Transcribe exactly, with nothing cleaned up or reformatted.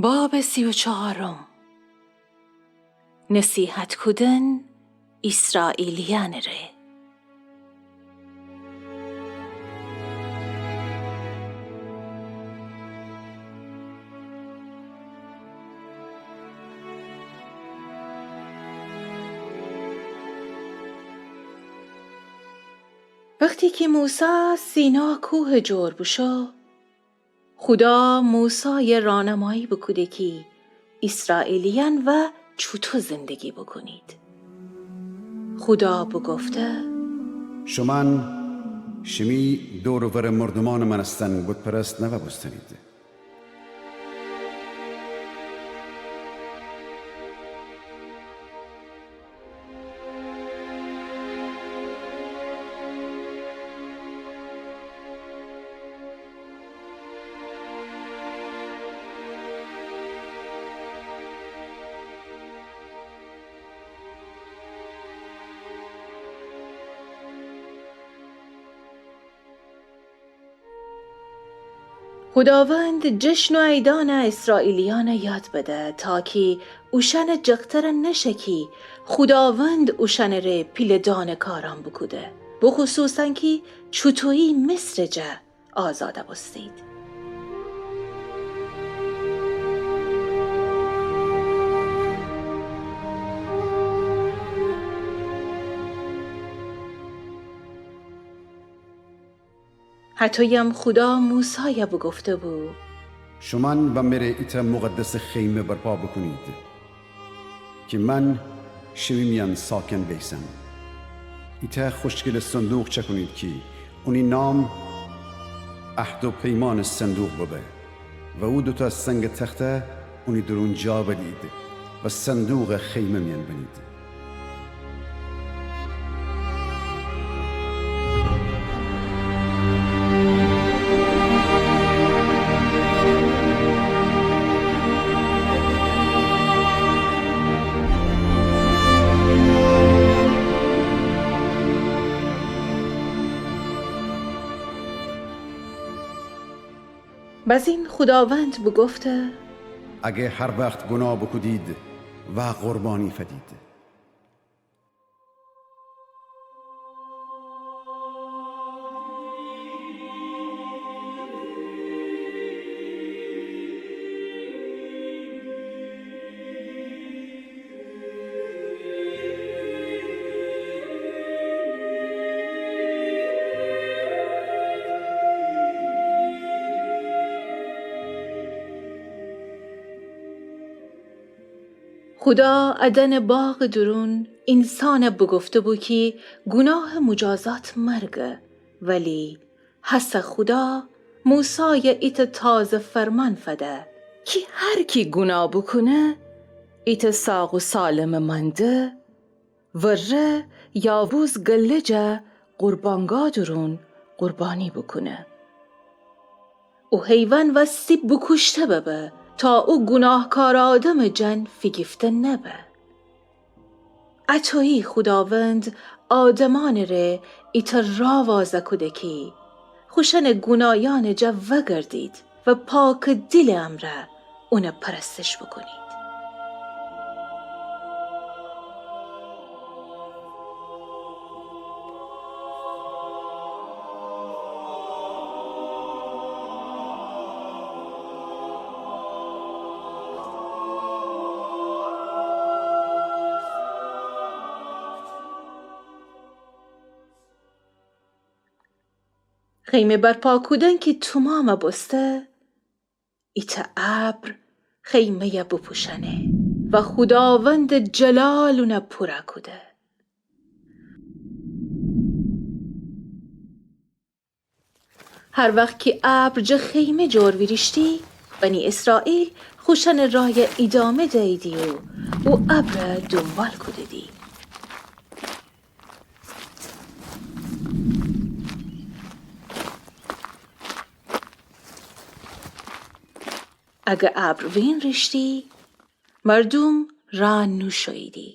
باب سی و چهارم. نصیحت کودن ایسرائیلیأنٚ ره. وختی کی موسی سینا کوهٚ جور بوشو، خودا موسایَ رانمایی بوکوده کی ایسرائیلیأن وا چوطو زندگی بوکونید. خودا بوگفته: شومأن شیمی دور و ورٚ مردومأنٚ مأنستن بت‌پرست نوا بوستنید. خوداوند جشن و عیدأنَ ایسرائیلیأنَ یاد بده، تا کی اوشأنٚ جغترَ نشه کی خوداوند اوشأنٚ ره پیله‌دانه کارأن بوکوده، بخصوصاً کی چوطویی مصرٚ جا آزادَ بوستید. هطویم خودا موسایَ بوگفته‌بو: شومأن و مره ایتأ مقدسٚ خیمه برپا بوکونید کی من شیمی میأن ساکن بیسم. ایتأ خوشگلٚ صندوق چأکونید کی اونی نام عهد و پیمانٚ صندوق ببه و او دوتأ سنگٚ تخته اونی دورون جا بدید و صندوقَ خیمه میأن بنید. بزین خوداوند بوگفته: اگه هر وخت گوناه بوکودید، وا قربانی فدید. خودا عدنٚ باغٚ دورون اینسانَ بوگفته‌بو کی گوناهٚ مجازات مرگه، ولی هسه خودا موسایَ ایتأ تازه فرمان فده کی هر کی گوناه بوکونه، ایتأ ساق و سالمٚ مأنده، وره یا ووز گله جا قربانگاه دورون قربانی بوکونه. او حیوان وستی بوکوشته ببه، تا او گوناهکارٚ آدمٚ جان فیگیفته نبه. اطویی خوداوند آدمأنٚ ره ایتأ راه وازَ کوده کی خوشأنٚ گونایأنٚ جا وأگردید و پاکٚ دیلٚ امرأ اونَ پرستش بوکونید. خیمه برپا کودن کی تومامَ بوسته، ایتأ ابر خیمه‌یَ بوپوشأنه و خوداوندٚ جلال اونَ پورَ کوده. هر وخت کی ابر جٚه خیمه جور ویریشتی، بنی اسرائیل خوشأنٚ رایَ ایدامه دییدی و او ابرَ دونبال کودیدی. اگه ابر وینریشتی، مردوم راه نوشوییدی.